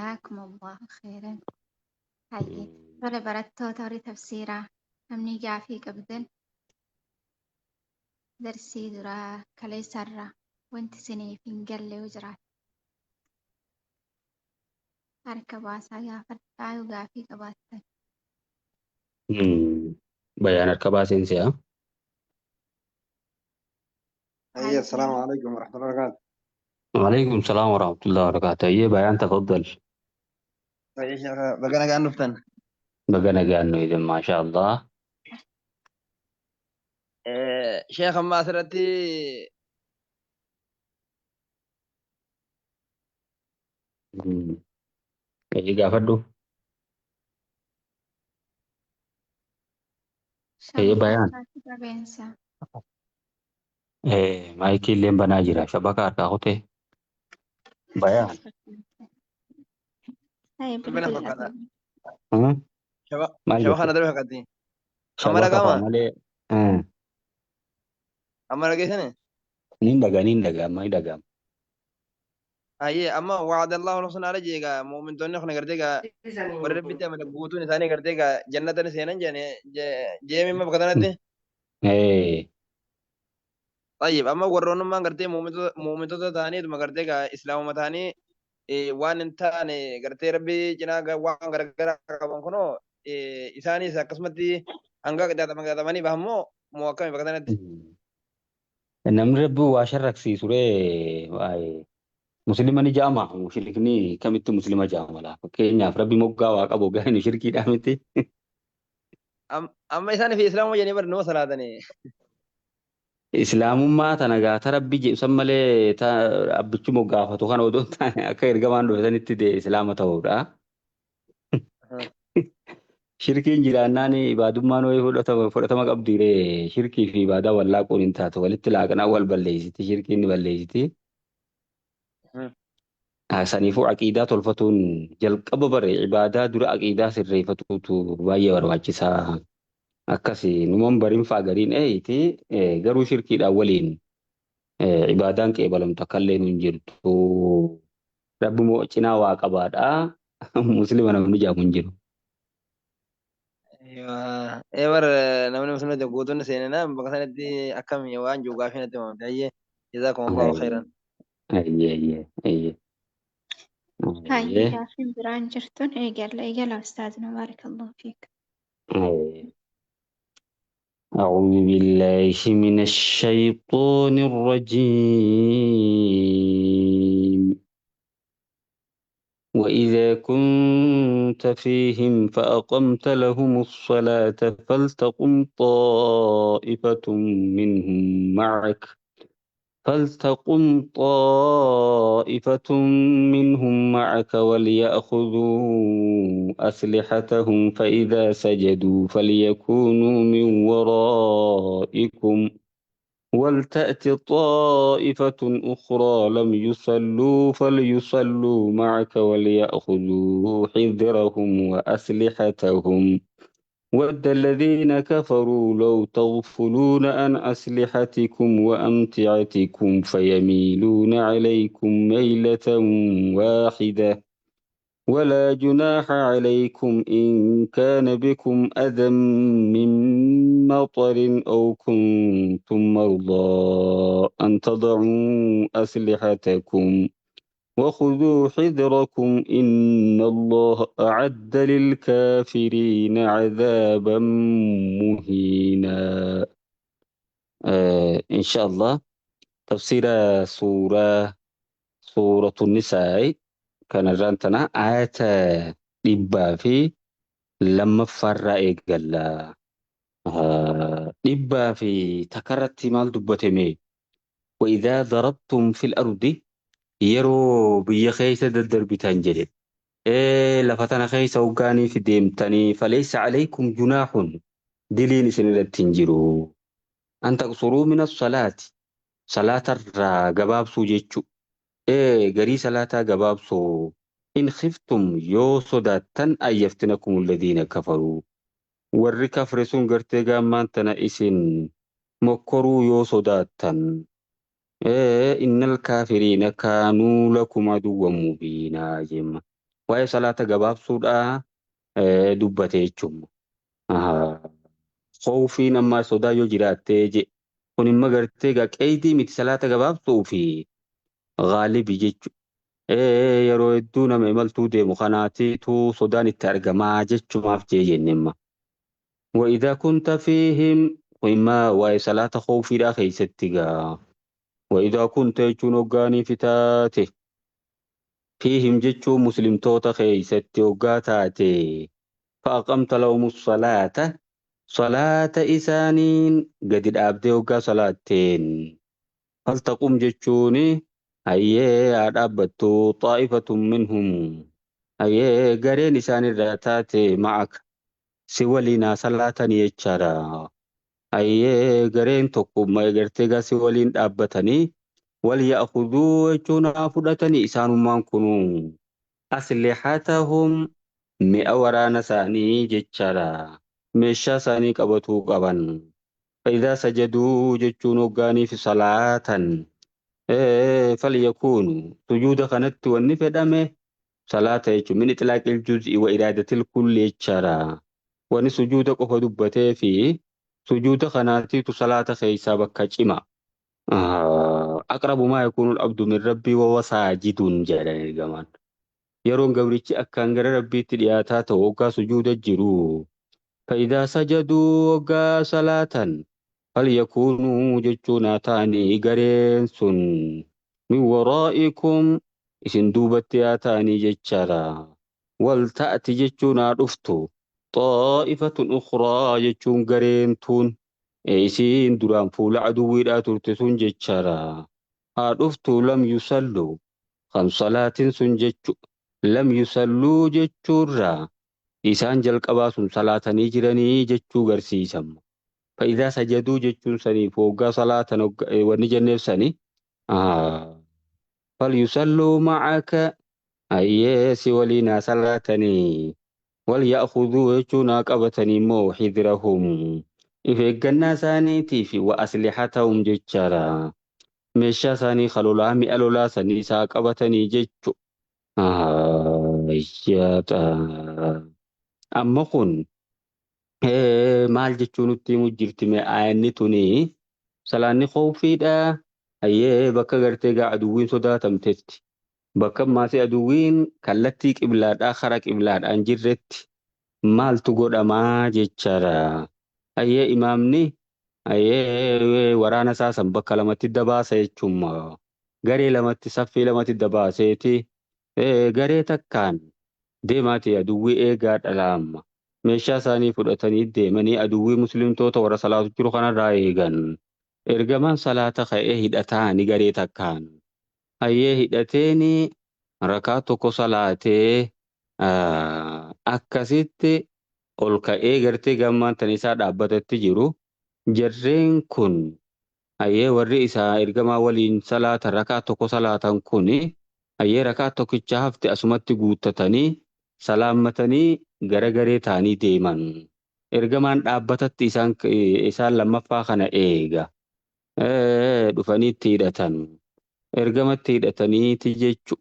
Jazaakumullahu khairan. Hayyee. Tole barattoota warri tafsiiraa namni gaafii qabdan darsii duraa kaleessarraa wanti isiniif hin galle yoo jiraate harka baasaa gaafadhaa yoo gaafii qabaattan. Bayaan harka baaseen si'a. Hayyee assalaamu alaikum warahmatullahi wabarakatuh. Waalaikum salaam warahmatullahi wabarakatuh. Hayyee bayaan tafaddal. Hayyee sheekha baga nagaan dhuftan. Baga nagaan nu eegan maashaa Allah. Sheekh amma asirratti Hayyee gaafadhu. Hayyee Shabaka bayaan. harkaatti qabeensa. Maayikii illeen banaa jira. Shabaka harkaa kutee. Bayaan. Hayyee Darbina bilbila fakkaata. dhabe. Shaba Maal shaba jette? kana darbe fakkaatti. Amma Shabaka dhaga'ama? faa malee. Amma dhageessani? Niin dhagaa niin dhagaa amma ni dhagaama. Hayyee amma wa'adallahu al-husnaa ala jee egaa mu'mintoonni kun gartee egaa warri rabbitti amane guutuun isaanii gartee egaa jannata ni seenan jedhani jeemi amma bakka tanatti. Tayyib amma warroonnummaan gartee mu'mintoota ta'aniituma gartee egaa islaamuma ta'anii waan hin taane gartee rabbi cinaa waan garagaraa qaban kunoo isaanis akkasumatti hanga qixaaxamanii bahan moo moo akkami bakka tanatti? Namni rabbi waa sharraksiisu ree muslima ni ja'ama mushrikni kamitti muslima ja'ama laa fakkeenyaaf rabbi moggaa waa qabu hoggaa inni shirkiidhaa miti. Amma isaan fi islaamuma jedhanii bar numa salaatanii. Islaamummaa tana gaata rabbi jedhu san malee ta abbichi moggaafatu kana odoo hin taane akka ergamaan dhufe sanitti de islaama ta'uudha. Shirkiin jiraannaan ibaadummaan wayii fudhatama qabdi ree shirkii fi ibaadaa wal laaquun hin taatu walitti laaqnaan wal balleessiti shirkiin ni balleessiti. Saniifuu aqiidaa tolfatuun jalqaba bare ibaadaa dura aqiidaa sirreeffatuutu baay'ee barbaachisaa. Akkasi numan barin fa'a gariin eeyti garuu shirkiidhaan waliin ibaadaan qeebalamtu akkallee hin jirtu. Rabbi moo cinaa waa qabaadha. Muslima namni jaamu hin jiru. Ee bar namni muslima ta'e guutuun seenina bakka sanatti akkami waan jiru gaafii natti himamte hayyee jazaakumullahu khairan. Ayyee ayyee ayyee. Hayyee Ayyee. gaaffiin biraan jirtun eegalla eegala ustaazna baarakallahu fiik. Ayyee. أعوذ بالله من الشيطان الرجيم وإذا كنت فيهم فأقمت لهم الصلاة فلتقم طائفة منهم معك فلتقم طائفة منهم معك وليأخذوا أسلحتهم فإذا سجدوا فليكونوا من ورائكم ولتأت طائفة أخرى لم يصلوا فليصلوا معك وليأخذوا حذرهم وأسلحتهم ود الذين كفروا لو تغفلون عن أسلحتكم وأمتعتكم فيميلون عليكم ميلة واحدة ولا جناح عليكم إن كان بكم أذى من مطر أو كنتم مرضى أن تضعوا أسلحتكم وخذوا حذركم إن الله أعد للكافرين عذابا مهينا. إن شاء الله تفسير سورة النساء كان رانتنا آية dhibba fi lammaffaarraa eegalla. Dhibbaa fi takkarratti maal dubbatame? وإذا ضربتم في الأرض yeroo biyya keessa daddarbitan jedhe. Lafa tana keessa hoggaanii fi deemtanii فليس عليكم جناح diliin isin irratti hin jiru. أن تقصروا من الصلاة salaatarraa gabaabsuu jechuu. Garii salaataa gabaabsuu إن خفتم yoo sodaattan أن يفتنكم الذين كفروا warri kafre sun gartee gaammaan tana isin mokkoruu yoo sodaattan. إن الكافرين كانوا لكم عدوا مبينا jemma. Waa'ee salaata gabaabsuudhaa dubbate jechuudha. Khawfiin ammaa sodaa yoo jiraattee je. Kun immoo gartee egaa qeydii miti salaata gabaabsuu fi ghaalibi jechuudha. Yeroo hedduu nama imaltuu deemu kanaatiitu sodaan itti argamaa jechumaaf jee jenne imma. وإذا كنت فيهم imma waa'ee salaata khawfiidhaa keessatti gaa. وإذا كنت jechuun hoggaanii fitaate. فيهم jechuun muslimtoota keessatti hoggaa taate. فأقمت لهم الصلاة salaata isaaniin gadi dhaabdee hoggaa salaatteen. فلتقم jechuun hayyee haa dhaabbattu طائفة منهم hayyee gareen isaanirraa taate معك si waliin haa salaatanii jechaadha. Hayyee gareen tokko gartee gaa si waliin dhaabbatanii wal ya'khuduu jechuun haa fudhatanii isaanummaan kunu aslihatahum mi'a waraana isaanii jechaadha. Meeshaa isaanii qabatuu qaban. فإذا سجدوا jechuun hoggaaniif salaatan فليكونوا sujuuda kanatti wanni fedhame salaata jechuun من إطلاق الجزء وإرادة الكل jechaadha. Wanni sujuuda qofa dubbatee fi sujuuda kanaatiitu salaata keessaa bakka cima. أقرب ما يكون العبد من ربه وهو ساجد jedhan ergamaan. Yeroon gabrichi akkaan gara rabbiitti dhiyaataa ta'u hoggaa sujuuda jiru. فإذا سجدوا hoggaa salaatan فليكونوا jechuun haa ta'anii gareen sun من ورائكم isin duubatti haa ta'anii jechaadha. ولتأت jechuun haa dhuftu. طائفة أخرى jechuun gareen tun isiin duraan fuula aduwwiidhaa turte sun jechaadha. Haa dhuftu لم يصلوا kan salaatin sun jechu لم يصلوا jechuurraa isaan jalqabaa sun salaatanii jiranii jechuu garsiisamma. فإذا سجدوا jechuun saniif hoggaa salaatan wanni jenneef sani فليصلوا معك ayyee si waliin haa salaatanii وليأخذوا jechuun haa qabatanii immoo حذرهم if eeggannaa isaaniitii fi وأسلحتهم jechaadha. Meeshaa isaanii kan lolaa mi'a lolaa sanii isaa qabatanii jechu. Amma kun maal jechuu nutti himu jirti mee aayanni tuni salaanni khawfiidha. Ayyee bakka gartee gaa aduwwiin sodaatamtetti. Bakka ammaasii aduwwiin kallattii qiblaadhaa kara qiblaadhaan jirretti maaltu godhamaa jechaadha. Ayyee imaamni ayyee waraana isaa san bakka lamatti dabaasa jechuun garee lamatti saffii lamatti dabaaseeti garee takkaan deemaati aduwwii eegaa dhalaama. Meeshaa isaanii fudhatanii deemanii aduwwii muslimtoota warra salaatu jiru kanarraa eegan. Ergamaan salaata ka'ee hidhataani garee takkaan. Hayyee hidhateeni rakaa tokko salaatee akkasitti ol ka'ee gartee gammaan tan isaa dhaabbatetti jiru. Jarreen kun hayyee warri isaa ergamaa waliin salaatan rakaa tokko salaatan kuni hayyee rakaa tokkicha hafte asumatti guuttatanii salaammatanii gara garee ta'anii deeman. Ergamaan dhaabbatatti isaan lammaffaa kana eega. Dhufanii itti hidhatan. Ergamatti hidhataniiti jechu.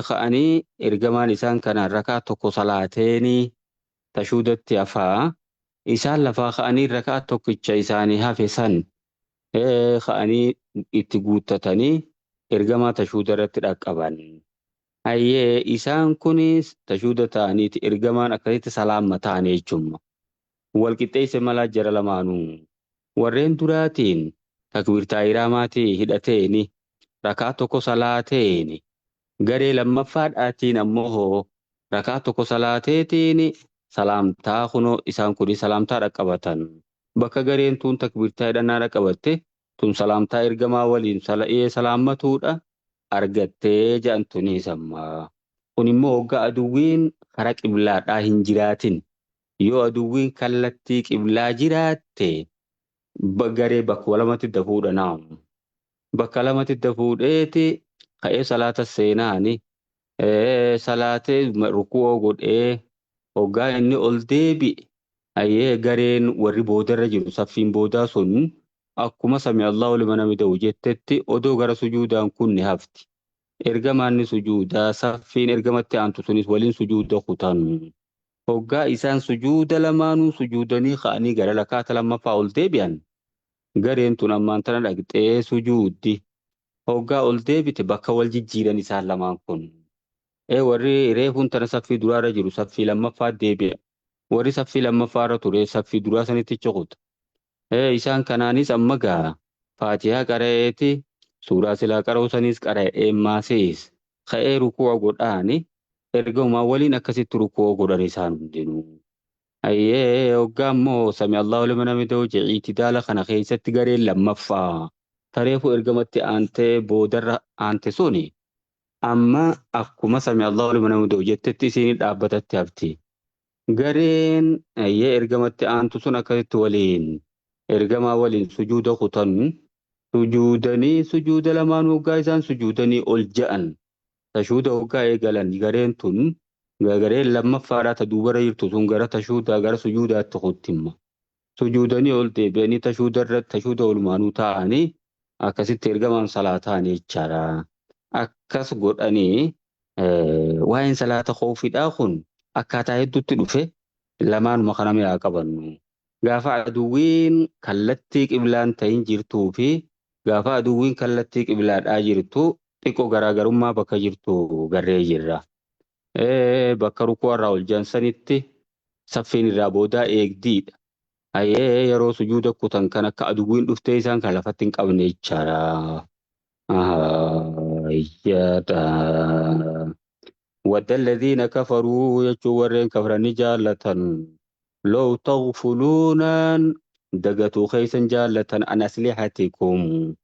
Ka'anii ergamaan isaan kanaan rakaa tokko salaateeni tashuudatti hafaa. Isaan lafaa ka'anii rakaa tokkicha isaanii hafe san ka'anii itti guuttatanii ergamaa tashuuda irratti dhaqqaban. Hayyee isaan kunis tashuuda ta'aniiti ergamaan akkasitti salaammataan jechuudha. Wal qixxeesse malaa jara lamaanuu. Warreen duraatiin takbiirtaa ihraamaatii hidhateeni rakaa tokko salaateeni garee lammaffaadhaatiin ammoo rakaa tokko salaateetiin salaamtaa kunoo isaan kun salaamtaa dhaqqabatan. Bakka gareen tun takbiirtaa hidhannaa dhaqqabatte tun salaamtaa ergamaa waliin salaammatuudha argattee jedhan sammaa. Kun immoo hoggaa aduwwiin karaa qiblaadhaa hin jiraatin. Yoo aduwwiin kallattii qiblaa jiraatte garee bakka lamatti dafuudha naamu. Bakka lamatti dafuudheeti ka'ee salaata seenaani salaatee rukuu godhee hoggaa inni ol deebi'e hayyee gareen warri boodarra jiru saffiin boodaa sun akkuma سمع الله لمن حمده jettetti odoo gara sujuudaan kun ni hafti. Ergamaan ni sujuuda, saffiin ergamatti aantu sunis waliin sujuuda kutan. Hoggaa isaan sujuuda lamaanuu sujuudanii ka'anii gara rakaata lammaffaa ol deebi'an. Gareen tun ammaan tana dhaqxee sujuuddi. Hoggaa ol deebite bakka wal jijjiiran isaan lamaan kun. Warri reefuun tana saffii duraarra jiru saffii lammaffaa deebi'a. Warri saffii lammaffaarra ture saffii duraa sanitti cuquta. Isaan kanaanis amma gaa Faatihaa qara'eeti suuraa silaa qara'u saniis qara'ee maasees ka'ee ruku'a godhaani ergamumaa waliin akkasitti ruku'a godhan isaan hundinuu. Ayyee hoggaa immoo sami Allahu liman hamidahu jedhe itidaala kana keessatti gareen lammaffaa tareefu ergamatti aantee boodarra aante suni amma akkuma sami Allahu liman hamidahu jettetti isiin dhaabbatatti hafti. Gareen ayyee ergamatti aantu sun akkasitti waliin ergamaa waliin sujuuda kutan sujuudanii sujuuda lamaan hoggaa isaan sujuudanii ol ja'an tashuuda hoggaa eegalan gareen tun gareen lammaffaadhaa ta duubara jirtu sun gara tashuudaa gara sujuudaatti kuttimma. Sujuudanii ol deebi'anii tashuuda irratti tashuuda olmaanuu taa'anii akkasitti ergamaan salaataanii jechaadha. Akkas godhanii waa'een salaata khoofiidhaa kun akkaataa hedduutti dhufe lamaanuma kana mi'aa qabannu. Gaafa aduwwiin kallattii qiblaan ta'in jirtuu fi gaafa aduwwiin kallattii qiblaadhaa jirtu xiqqoo garaagarummaa bakka jirtu garree jirra. Bakka rukuu irraa ol jansanitti saffiin irraa boodaa eegdiidha. Ayyee yeroo sujuuda kutan kan akka aduwwiin dhuftee isaan kan lafatti hin qabne jechaadha. Ayyaadha. Wadda alladhiina kafaruu jechuun warreen kafran ni jaallatan. Law taghfuluunaan dagatuu keessan jaallatan an aslihatikum.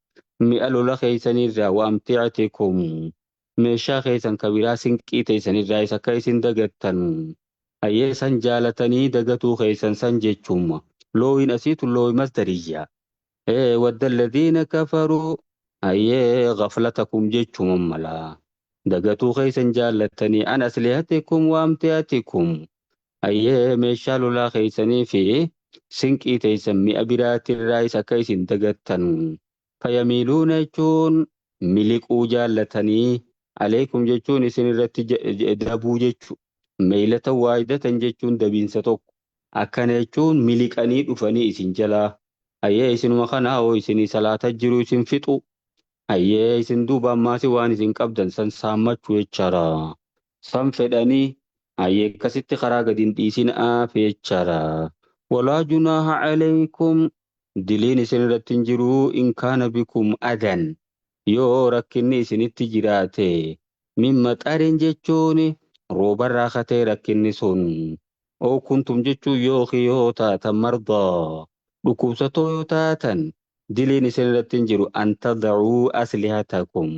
Mi'a lola keessanirraa wa amti'atikum. Meeshaa keessan ka biraa sinqii teessanirraa isa akka isin dagattan. Ayyee san jaalatanii dagatuu keessan san jechuuma. Looyin asiitu looyi masdariyya. Wadda alladhiina kafaruu ayyee ghaflatakum jechuuma mala. Dagatuu keessan jaallatanii an aslihatikum wa amti'atikum. Ayyee meeshaa lolaa keessanii fi sinqii teessan mi'a biraatirraa isa akka isin dagattan. Fayamiiluuna jechuun miliquu jaallatanii aleekum jechuun isin irratti dabuu jechu. Meeylata waahidatan jechuun dabiinsa tokko. Akkana jechuun miliqanii dhufanii isin jalaa. Ayyee isinuma kana hoo isinii salaata jiru isin fixu. Ayyee isin duuba ammaasi waan isin qabdan san saammachuu jechaadha. San fedhanii ayyee akkasitti karaa gadi hin dhiisin aafe jechaadha. Walaa junaaha alaykum diliin isin irratti hin jiru in kaana bikum adan yoo rakkinni isinitti jiraate min maxarin jechuun roobarraa katee rakkinni sun oo kuntum jechuun yookiin yoo taatan mardaa dhukkubsatoo yoo taatan diliin isin irratti hin jiru an tada'uu aslihatakum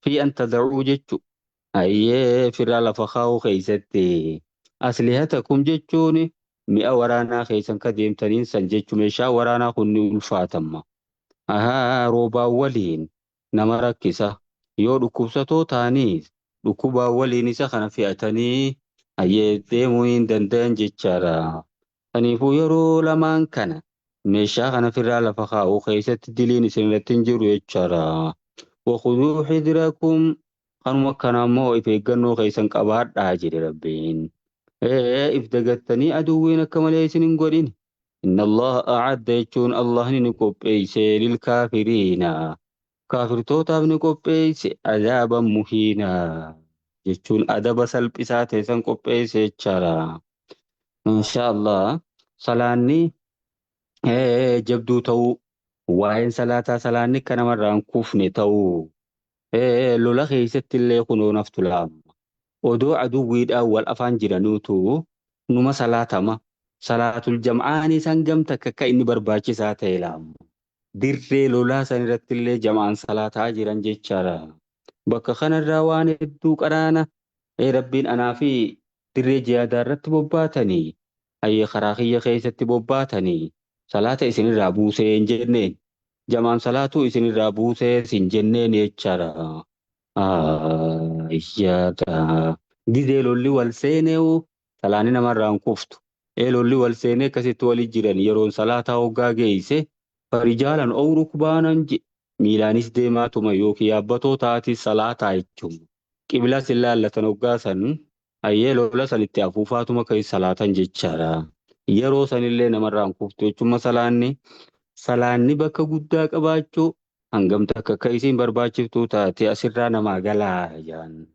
fi an tada'uu jechu ayyee firraa lafa kaa'uu keessatti aslihatakum jechuun mi'a waraanaa keessan ka deemtaniin san jechu meeshaa waraanaa kun ni ulfaatamma. Ahaa roobaan waliin nama rakkisa yoo dhukkubsatoo ta'aniis dhukkubaan waliin isa kana fe'atanii ayyee deemuu hin danda'an jechaadha. Kanaafuu yeroo lamaan kana meeshaa kana firraa lafa kaa'uu keessatti diliin isin irratti hin jiru jechaadha. Wakhuduu xidirakum kanuma kana immoo if eeggannoo keessan qabaadhaa jedhe Rabbiin. If dagattanii aduwwiin akka malee isin hin godhin. Inna Allaha a'adda jechuun Allahni ni qopheesse lilkaafiriina. Kaafirtootaaf ni qopheesse adaaban muhiina jechuun adaba salphisaa ta'e san qopheesse jechaadha. Insha Allah salaanni jabduu ta'uu waa'een salaataa salaanni akka namarraa hin kufne ta'uu lola keessatti illee kunoo naftu laama. Odoo aduwwiidhaan wal afaan jiranuutu numa salaatama. Salaatul jam'aanii san gamta akka inni barbaachisaa ta'e laama. Dirree lolaa san irratti illee jam'aan salaataa jiran jechaadha. Bakka kanarraa waan hedduu qaraana Rabbiin anaa fi dirree jihaadaa irratti bobbaatanii ayyee karaa kiyya keessatti bobbaatanii salaata isinirraa buusee hin jenneen jamaan salaatuu isinirraa buusee hin jenneen jechaadha. Ayyaadha. Gizee lolli wal seeneewu salaanni namarraa hin kuftu. Lolli wal seenee akkasitti wali jiran yeroon salaataa hoggaa geeyse farijaalan ow rukbaanan je. Miilaanis deemaatuma yookiin yaabbatoo taati salaataa jechuudha. Qiblas hin laallatan hoggaa san hayyee lola san itti afuufaatuma kan salaatan jechaadha. Yeroo sanillee namarraan kuftu jechuun salaanni bakka guddaa qabaachuu hangam takka akka isiin barbaachiftuu taate asirraa namaa galaa jaan.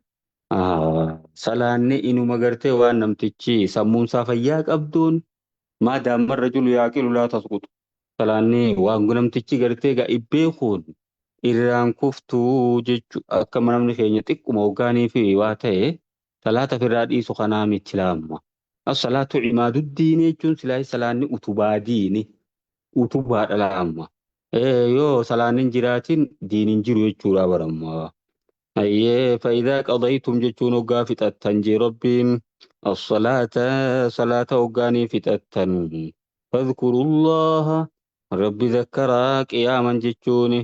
Salaanni inuma gartee waan namtichi sammuunsaa fayyaa qabduun maadaama rajulu yaaqilu laa tasqutu. Salaanni waan namtichi gartee ga'i beekuun irraan kuftuu jechuudha. Akka namni keenya xiqquma hoggaanii fi waa ta'e salaata ofirraa dhiisu kanaa miti laamma. As-salaatu cimaaduddiini jechuun silaa salaanni utubaa diini. Utubaadha laamma. Yoo salaanni hin jiraatin diin hin jiru jechuudha baramma. Ayyee faayidaa qadaytum jechuun hoggaa fixattan jee Rabbiin as-salaata salaata hoggaanii fixattan. Fadhkurullaha Rabbi zakkaraa qiyaaman jechuun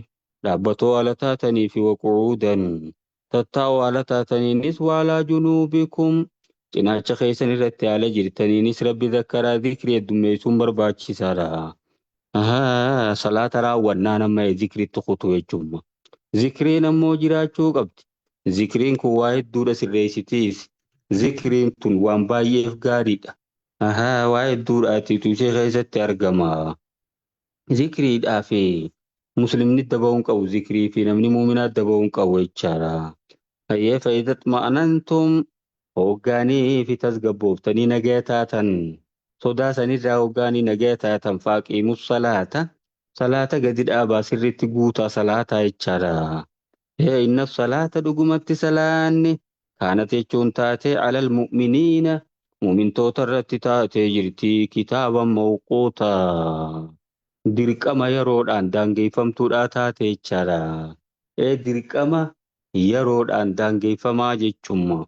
dhaabbatoo haala taatanii fi waquudan tattaa'oo haala taataniinis waalaa junuubikum cinaacha keessan irratti haala jirtaniinis Rabbi zakkaraa zikrii heddummeessuun barbaachisaadha. Salaata raawwannaan amma zikriitti kutu jechuudha. Zikriin ammoo jiraachuu qabdi. Zikriin kun waa hedduudha sirreessitiis. Zikriin tun waan baay'eef gaariidha. Waa hedduudhaatiitu ishee keessatti argama. Zikriidhaa fi muslimni daba'uu hin qabu. Zikrii fi namni muuminaa daba'uu hin qabu jechaadha. Hayyee fa'idat ma'anantum hoggaanii fi tasgabbooftanii nagaya taatan sodaa sanirraa hoggaanii nagaya taatan faaqiimus salaata. Salaata gadi dhaabaa sirriitti guutaa salaataa jechaadha. Inna salaata dhugumatti salaanni kaanat jechuun taate alal mu'miniina mu'mintoota irratti taatee jirti kitaaban mawquuta dirqama yeroodhaan daangeffamtuudhaa taate jechaadha. Dirqama yeroodhaan daangeffamaa jechuun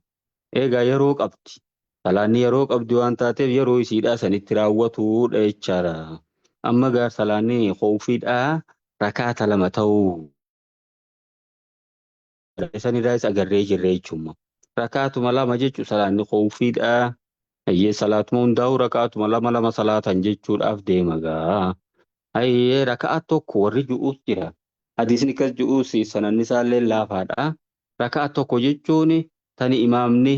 egaa yeroo qabdi. Salaanni yeroo qabdi waan taateef yeroo isiidhaa sanitti raawwatuudha jechaadha. Amma gaa salaanni khoofiidhaa rakaata lama ta'uu sanirraas agarree jirra jechuudha. Rakaatuma lama jechuun salaanni khoofiidhaa. Hayyee salaatuma hundaa'u rakaatuma lama lama salaatan jechuudhaaf deema gaa. Hayyee raka'a tokko warri ju'uus jira. Hadiisni akkas ju'uus sananni isaallee laafaadha. Raka'a tokko jechuun tani imaamni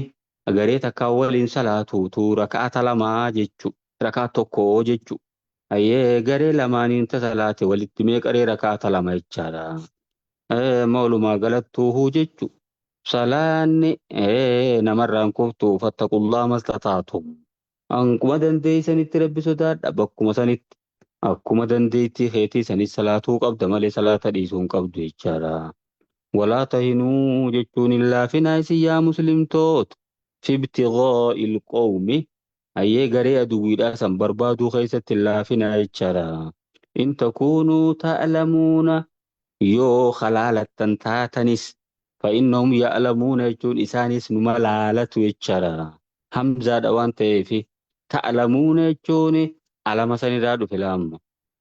garee takkaan waliin salaatuutu raka'ata lamaa jechuudha. Raka'a tokko jechuudha. Hayyee garee lamaaniin salaate walitti meeqaree raka'ata lama jechaadha. Ma walumaa galattuuhuu jechuudha. Salaanni namarraan kuftu fattaqullaa mastataatum. Akkuma dandeessanitti Rabbi sodaadha bakkuma sanitti. Akkuma dandeettii keetii sanis salaatuu qabda malee salaata dhiisuu hin qabdu jechaadha. Walaa tahinuu jechuun hin laafinaa isin yaa muslimtoota. Fi ibtigaa'il qawmi hayyee garee aduwwiidhaa san barbaaduu keessatti hin laafinaa jechaadha. In takuunuu ta'lamuuna yoo halaalattan taatanis fa'innahum ya'lamuuna jechuun isaanis numa laalatu jechaadha. Hamzaadha waan ta'eef ta'lamuuna jechuun alama sanirraa dhufe laamma.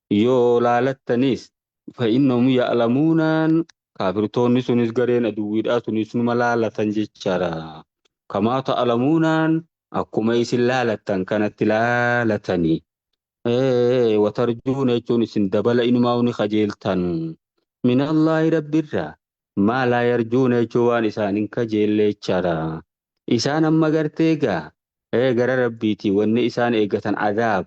Yoo laalattanis fa'innahum ya'lamuunaan kaafirtoonni sunis gareen aduwwiidhaa sunis numa laalatan jechaadha. Kamaa ta'lamuunaan akkuma isin laalattan kanatti laalatanii. Watarjuuna jechuun isin dabala inumaa ni kajeeltan. Minallaahi rabbirraa maa laa yarjuuna jechuun waan isaan hin kajeelle jechaadha. Isaan amma gartee gaa gara rabbiitii wanni isaan eeggatan adaab.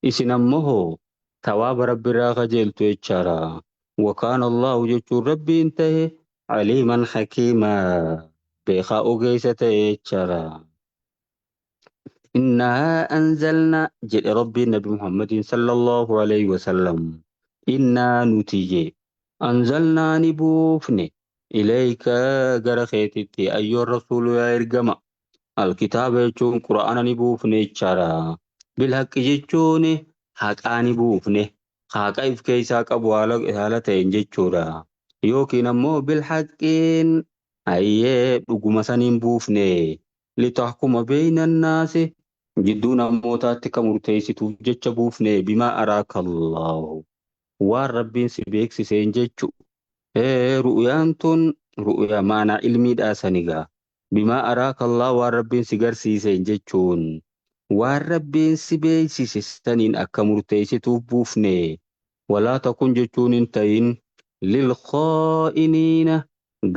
Isin ammoo tawaaba rabbirraa kajeeltu jechaadha. Wakaan Allahu jechuun rabbiin ta'e aliiman hakiimaa beekaa ogeessa ta'e jechaadha. Innaa anzalna jedhe rabbiin nabi Muhammadin sallallahu alayhi wasallam. Innaa nuti jee anzalnaa ni buufne ilayka gara keetitti ayyoo rasuulu yaa ergama. Alkitaaba jechuun qura'aana ni buufne jechaadha. Bilhaqqi jechuun haqaa ni buufne. Haqa if keessaa qabu haala ta'een jechuudha. Yookiin ammoo bilhaqqiin hayyee dhuguma saniin buufne. Litahkuma beeyna annaasi jidduu namootaatti kan murteessituuf jecha buufne bimaa araaka Allaahu. Waan rabbiin si beeksiseen jechu. Ru'yaan tun ru'yaa maanaa ilmiidhaa sanigaa. Bimaa araaka Allah waan rabbiin si garsiiseen jechuun waan rabbiin si beeksise saniin akka murteessituuf buufne. Walaa takun jechuun hin ta'in lilkhaa'iniina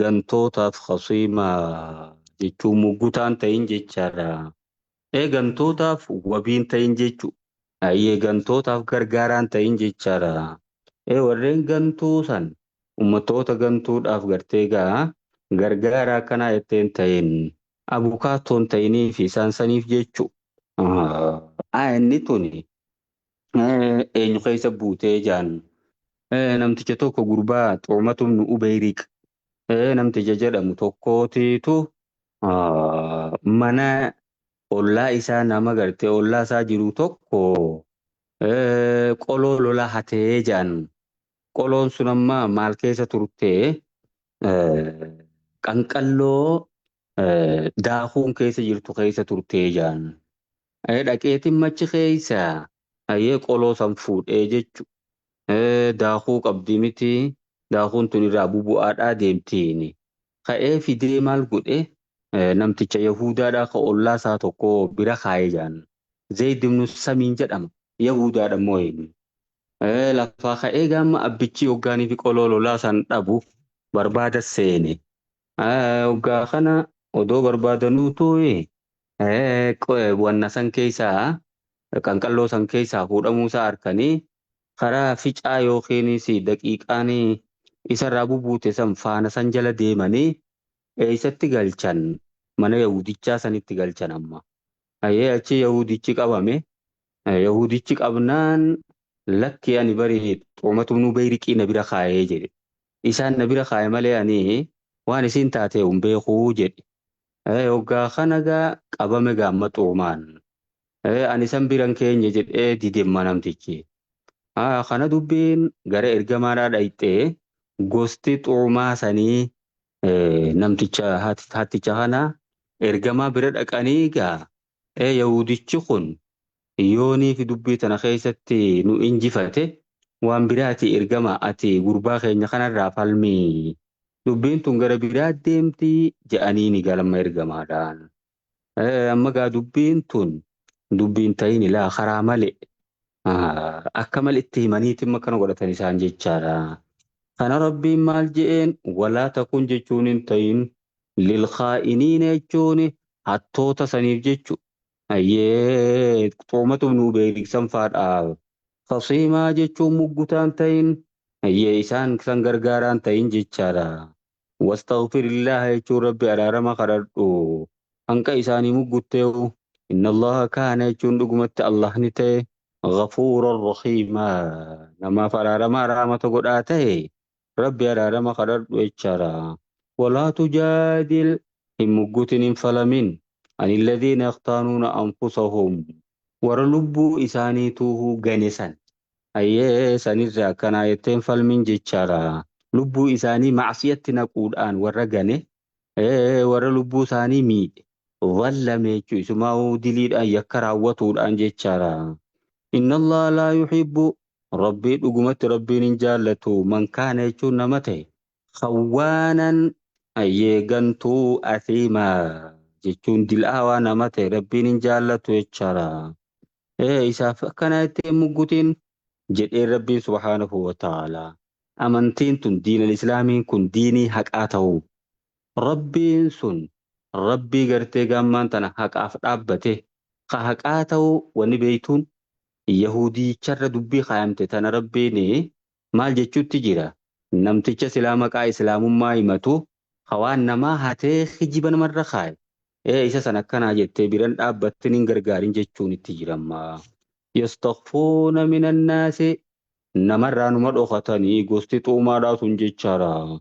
gantootaaf khasiimaa jechuun muggutaan ta'in jechaadha. Ee gantootaaf wabiin ta'in jechu. Ayyee gantootaaf gargaaraan ta'in jechaadha. Ee warreen gantuu san ummatoota gantuudhaaf gartee gaa gargaara akkanaa jetteen ta'in abukaattoon ta'inii fi isaan saniif jechu. Inni tuni eenyu keessa buutee jaan namticha tokko gurbaa Xu'umatu ibnu Ubeyriq namticha jedhamu tokkootiitu mana ollaa isaa nama gartee ollaa isaa jiru tokko qoloo lola hatee jaan. Qoloon sun amma maal keessa turtee qanqalloo daakuun keessa jirtu keessa turtee jaan. Dhaqeetiin machi keessa ayyee qoloo san fuudhee jechu. Daakuu qabdi miti. Daakuun tun irraa bubu'aadhaa deemtiin. Ka'ee fidee maal godhe namticha Yahudaadhaa ka ollaa isaa tokko bira kaayee jaan. Zayd ibn Samiin jedhama. Yahudaadha immoo inni. Lafaa ka'ee gaama abbichi hoggaanii fi qoloo lolaa san dhabu barbaada seene. Hoggaa kana odoo barbaadanuu tu'e wanna san keessaa qanqalloo san keessaa fuudhamuu isaa harkanii karaa ficaa yookiinis daqiiqaan isarraa bubuute san faana san jala deemanii eessatti galchan mana Yahudichaa sanitti galchan amma. Ayyee achi Yahudichi qabame. Yahudichi qabnaan lakki ani bari Xu'umatu ibnu Ubeyriqii na bira kaayee jedhe. Isaan na bira kaaye malee ani waan isiin taate hin beekuu jedhe. Hoggaa kana gaa qabame gaamma Xu'umaan. Ani san biran keenya jedhee didemma namtichi. Kana dubbiin gara ergamaadhaa dhayxee gosti Xu'umaa sanii namticha hatticha kana ergamaa bira dhaqanii gaa Yahudichi kun yoonii fi dubbii tana keessatti nu injifate waan biraati ergama ati gurbaa keenya kanarraa falmii dubbiin tun gara biraa deemti jedhanii ni galma ergamaadhaan. Amma gaa dubbiin tun dubbiin ta'in ilaa karaa malee akka malee itti himaniitiin akkana godhatan isaan jechaadha. Kana rabbiin maal je'een walaa takun jechuun hin ta'in lilkhaa'iniina jechuun hattoota saniif jechu. Ayyee Xu'umatu ibnu Ubeyriq san faadhaaf. Khasiimaa jechuun muggutaan ta'in ayyee isaan san gargaaraan ta'in jechaadha. Wastaghfirillaha jechuun rabbi araarama kadhadhu. Hanqa isaanii muggutteewu. Inna Allaha kaana jechuun dhugumatti Allah ni ta'e ghafuuran rahiimaa. Namaaf araarama araamata godhaa ta'e rabbi araarama kadhadhu jechaadha. Walaa tujaadil hin muggutin hin falamin. Ani alladhiina yakhtaanuuna anfusahum warra lubbuu isaaniituu gane san. Ayyee sanirra akkanaa jetteen falmin jechaadha. Lubbuu isaanii macsiyatti naquudhaan warra gane warra lubbuu isaanii miidhe. Dhallame jechuun isumaa diliidhaan yakka raawwatuudhaan jechaadha. Inna Allah laa yuhibbu rabbii dhugumatti rabbiin hin jaallatu man kaana jechuun nama ta'e khawwaanan ayyee gantuu athiimaa jechuun dil'aawaa nama ta'e rabbiin hin jaallatu jechaadha. Isaaf akkana jettee muggutiin jedhee rabbiin subhaanahu wa ta'ala. Amantiin tun diinal islaamiin kun diinii haqaa ta'uu. Rabbiin sun rabbii gartee gammaan tana haqaaf dhaabbate ka haqaa ta'uu wanni beeytuun Yahuudicharra dubbii kaayamte tana rabbiin maal jechuutti jira. Namticha silaa maqaa islaamummaa himatu hawaan namaa hatee kijiba namarra kaaye. Isa san akkanaa jettee biran dhaabbattin hin gargaarin jechuun itti jiramma. Yastaghfuuna minan naasi namarraa numa dhokatanii gosti xuumaadhaa sun jechaadha.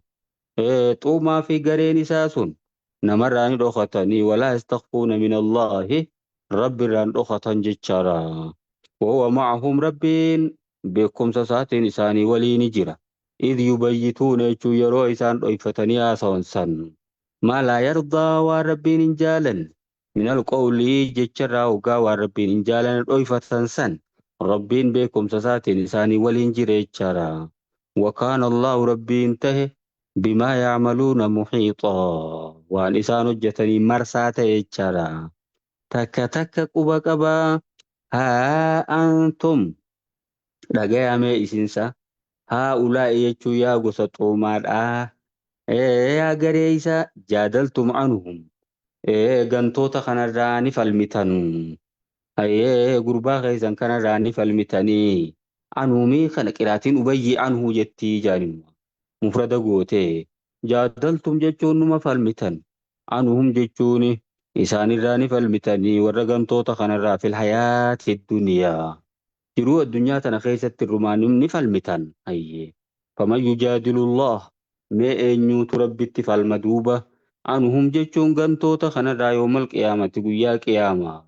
Xuumaa fi gareen isaa sun namarraa ni dhokatanii walaa yastaghfuuna min Allaahi rabbirraan dhokatan jechaadha. Wahuwa ma'ahum rabbiin beekumsa isaatiin isaanii waliin jira. Idh yubayyituuna jechuun yeroo isaan dhoyfatanii haasawan san. Maa laa yardaa waan rabbiin hin jaalanne. Minal qawlii jecharraa hoggaa waan rabbiin hin jaalanne dhoyfatan san. Rabbiin beekumsa isaatiin isaanii waliin jira jechaadha. Wakaana Allahu rabbiin tahe bimaa yacmaluuna muhiixaa waan isaan hojjetanii marsaa ta'e jechaadha. Takka takka quba qabaa haa antum dhagayamee isinsa Haa'ulaa'i jechuun yaa gosa xoomaadhaa. Yaa garee isaa jaadaltum anhum. Gantoota kanarraa ni falmitan. Gurbaa keessan kanarraa ni falmitanii. Anhumii kana qiraatiin Ubayyi anhu jettii jaanimma. Mufrada gootee. Jaadaltum jechuun numa falmitan. Anhum jechuun isaanirraa ni falmitanii warra gantoota kanarraa fil hayaati duniyaa. Jiruu addunyaa tana keessatti rumaan ni falmitan. Hayyee. Faman yujaadilullah mee eenyuutu Rabbitti falma duuba? Anhum jechuun gantoota kanarraa yoomal qiyaamati guyyaa qiyaamaa.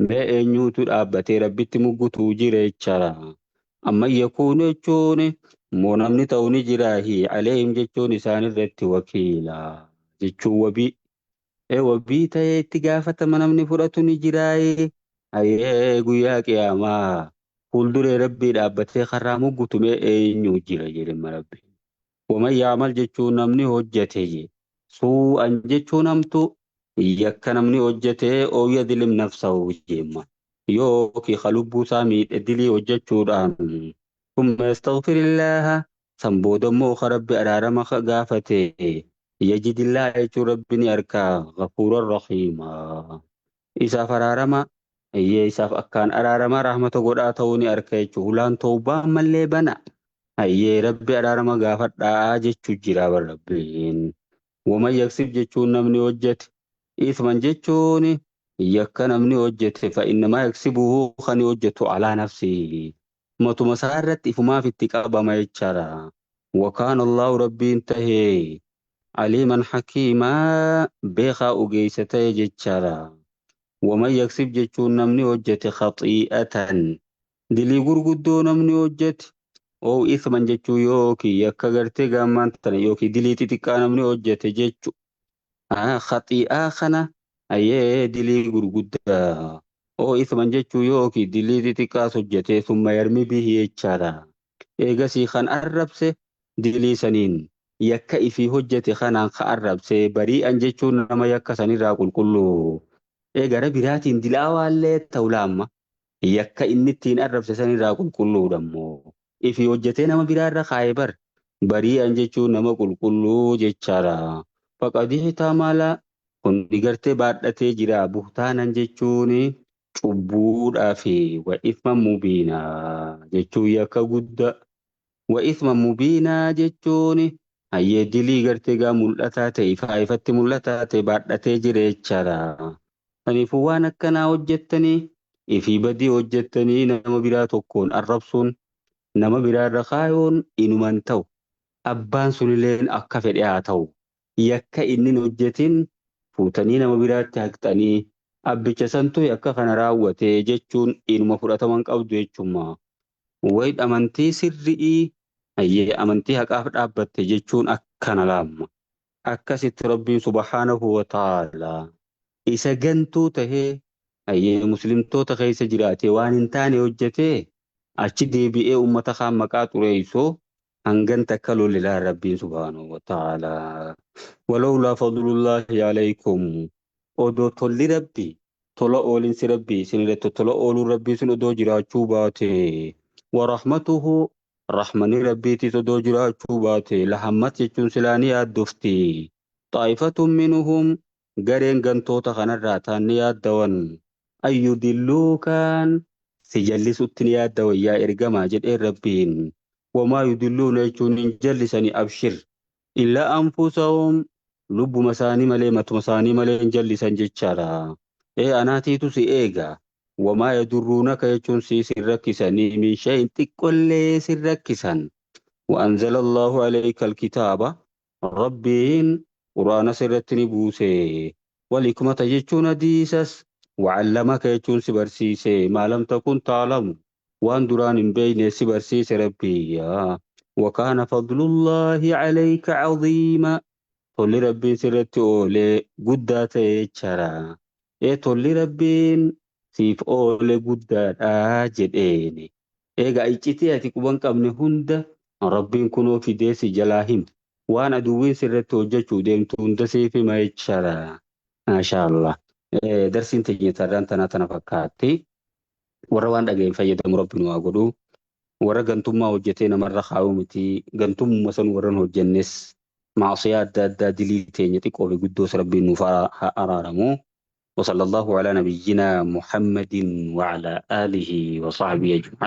Mee eenyuutu dhaabbatee Rabbitti muggutuu jira jechaadha. Amma yakuunu jechuun immoo namni ta'u ni jiraahi aleehim jechuun isaan irratti wakiila jechuun wabii. Wabii ta'ee itti gaafatama namni fudhatu ni jiraayi. Hayyee guyyaa qiyaamaa fuulduree Rabbii dhaabbatee karaa muggutu mee eenyu jira jedhama Rabbi. Waman yaamal jechuun namni hojjete je. Suu'an jechuun hamtu yakka namni hojjete ooyya dilim nafsahu jemma. Yookiin ka lubbuu isaa miidhe dilii hojjechuudhaan. Thumma yastaghfirillaha san booda immoo ka Rabbi araarama gaafate. Yajidillaa jechuun Rabbi ni arkaa ghafuuran rahiima. Isaaf araarama isaaf akkaan araarama rahmata godhaa ta'uu ni arka jechuudha. Hulaan tawbaa ammallee bana. Hayyee Rabbi araarama gaafadhaa jechuu jira bar Rabbiin. Waman yaksib jechuun namni hojjete. Isman jechuun yakka namni hojjete fa innamaa yaksibuhu kan hojjetu alaa nafsihi. Matuma isaa irratti ifumaaf itti qabama jechaadha. Wakaan Allahu Rabbiin tahee aliiman hakiimaa beekaa ogeessa ta'e jechaadha. Waman yaksib jechuun namni hojjete khaxii'atan dilii gurguddoo namni hojjete oo isman jechuun yookiin yakka gartee gaammaan tana yookiin dilii xixiqqaa namni hojjete jechu. Khaxii'aa kana ayyee dilii gurguddaa oo isman jechuun yookiin dilii xixiqqaas hojjete summa yarmi bihi jechaadha. Eegasii kan arrabse dilii saniin yakka ifii hojjete kanaan ka arrabse bari'an jechuun nama yakka sanirraa qulqulluu. Gara biraatiin dilaawaallee ta'u laamma yakka inni ittiin arrabse sanirraa qulqulluudha immoo. Ifii hojjetee nama biraarra kaa'ee bar bari'an jechuun nama qulqulluu jechaadha. Faqad ihtamala kun gartee baadhatee jira buhtaanan jechuun cubbuudhaa fi wa ithman mubiinaa jechuun yakka guddaa. Wa ithman mubiinaa jechuun hayyee dilii gartee gaa mul'ataa ta'e ifaa ifatti mul'ataa ta'e baadhatee jira jechaadha. Kanaafuu waan akkanaa hojjettanii ifii badii hojjettanii nama biraa tokkoon arrabsuun nama biraarra kaayuun inuman ta'u. Abbaan sunilleen akka fedhe haa ta'u. Yakka inni hin hojjetin fuutanii nama biraatti haqxanii abbicha santu yakka kana raawwate jechuun inuma fudhataman qabdu jechuudha. Wayi amantii sirrii hayyee amantii haqaaf dhaabbatte jechuun akkana laamma. Akkasitti Rabbiin subhaanahu wa ta'ala isa gantuu tahee hayyee muslimtoota keessa jiraatee waan hin taane hojjetee achi deebi'ee uummata kaan maqaa xureessoo hangan takka lolilaa Rabbiin subhaanahu wa ta'ala. Walawlaa fadlullaahi alaykum odoo tolli Rabbi tola oolinsi Rabbi isin irratti tola ooluun Rabbii sun odoo jiraachuu baate warahmatuhu rahmani Rabbiitis odoo jiraachuu baate lahammat jechuun silaa ni yaaddofti. Xaa'ifatun minhum gareen gantoota kanarraa ta'an ni yaaddawan. Ayyudilluukaan si jallisutti ni yaaddawan yaa ergamaa jedheen Rabbiin. Wamaa yudilluuna jechuun hin jallisani abshir. Illaa anfusahum lubbuma isaanii malee matuma isaanii malee hin jallisan jechaadha. Anaatiitu si eega. Wamaa yadurruunaka jechuun si sin rakkisanii min shay'in xiqqollee sin rakkisan. وأنزل الله عليك الكتاب ربين قرآن سرتني بوسي والحكمة jechuun hadiisas وعلمك jechuun si barsiise ما لم تكن تعلم waan duraan hin beekne si barsiise Rabbi. وكان فضل الله عليك عظيما tolli Rabbiin sirratti oolee guddaa ta'e jechaadha. Tolli Rabbiin siif oole guddaadha jedheeni. Egaa iccitii ati quban qabne hunda Rabbiin kunoo fidee si jalaa hima. Waan aduwwiin sirratti hojjechuu deemtu hunda siif hima jechaadha. Maashaallah. Darsiin teenya tarraan tanaa tana fakkaatti. Warra waan dhageen fayyadamu Rabbiin waa godhu. Warra gantummaa hojjetee namarra kaa'uu miti. Gantummuma san warran hojjennes maasiyaa adda addaa dilii teenya xiqqoo fi guddoos Rabbiin nuuf haa araaramu. وصلى الله على نبينا محمد وعلى آله وصحبه أجمعين.